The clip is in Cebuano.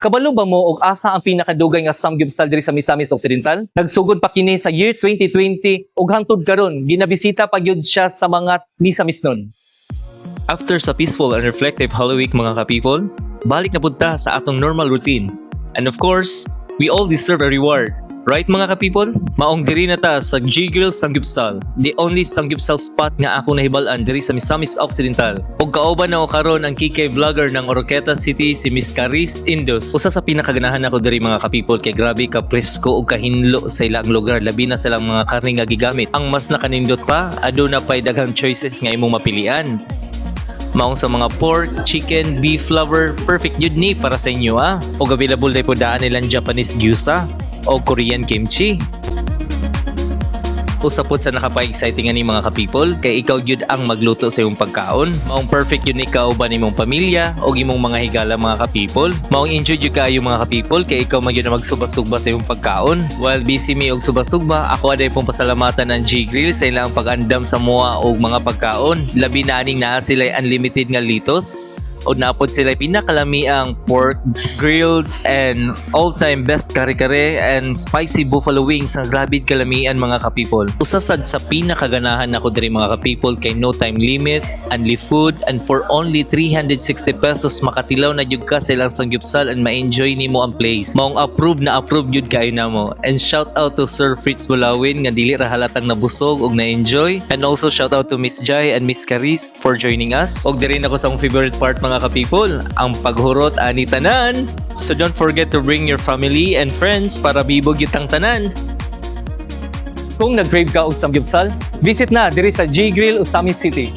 Kabalo ba mo og asa ang pinakadugay nga samgyupsal diri sa Misamis Occidental? Nagsugod pa kini sa year 2020 ug hangtod karon ginabisita pa gyud siya sa mga Misamisnon. After sa peaceful and reflective Holy Week, mga ka-people, balik na pud ta sa atong normal routine. And of course, we all deserve a reward. Right, mga ka-people? Maong diri na ta sa G-Grill Samgyupsal, the only samgyupsal spot nga ako nahibal-an diri sa Misamis Occidental. Ug kauban nako karon ang KK vlogger ng Oroquieta City, si Miss Caris Indus. Usa sa pinakaganahan nako diri, mga ka-people, kay grabe ka presko ug kahinlo sa ilang lugar, labi na sa ilang mga karne nga gigamit. Ang mas nakanindot pa, aduna pay daghang choices nga imong mapilian. Maong sa mga pork, chicken, beef lover, perfect yun ni para sa inyo ah. Og available na po daan nilang Japanese gyoza o Korean kimchi. Usa pod sa nakapa-exciting ani, mga ka-people, kay ikaw gyud ang magluto sa imong pagkaon. Maong perfect yun ikaw ba nimong pamilya o imong mga higala, mga ka-people. Maong enjoy gyud kaayo, mga ka-people, kay ikaw man gyud ang magsubas-sugba sa imong pagkaon. While busy mi og subas-sugba, ako aday pong pasalamatan ang G-Grill sa ilang pag-andam sa mua og mga pagkaon. Labi na aning naa sila unlimited nga litos o napod sila pinakalamiang pork grilled and all-time best kare-kare and spicy buffalo wings ang grabe kalamian, mga ka-people. Usa sad sa pinakaganahan nako diri, mga ka-people, kay no time limit, only food, and for only 360 pesos makatilaw na jud ka sa ilang samgyupsal and ma-enjoy nimo ang place. Maong approve na approve jud kaayo namo. And shout out to Sir Fritz Bulawin nga dili ra halatang nabusog ug na-enjoy. And also shout out to Miss Jai and Miss Caris for joining us. Og diri na ko sa akong favorite part, mga ka-people, ang paghurot ani tanan. So don't forget to bring your family and friends para bibog yutang tanan. Kung nag-crave ka og samgyupsal, visit na diri sa G Grill, Ozamiz City.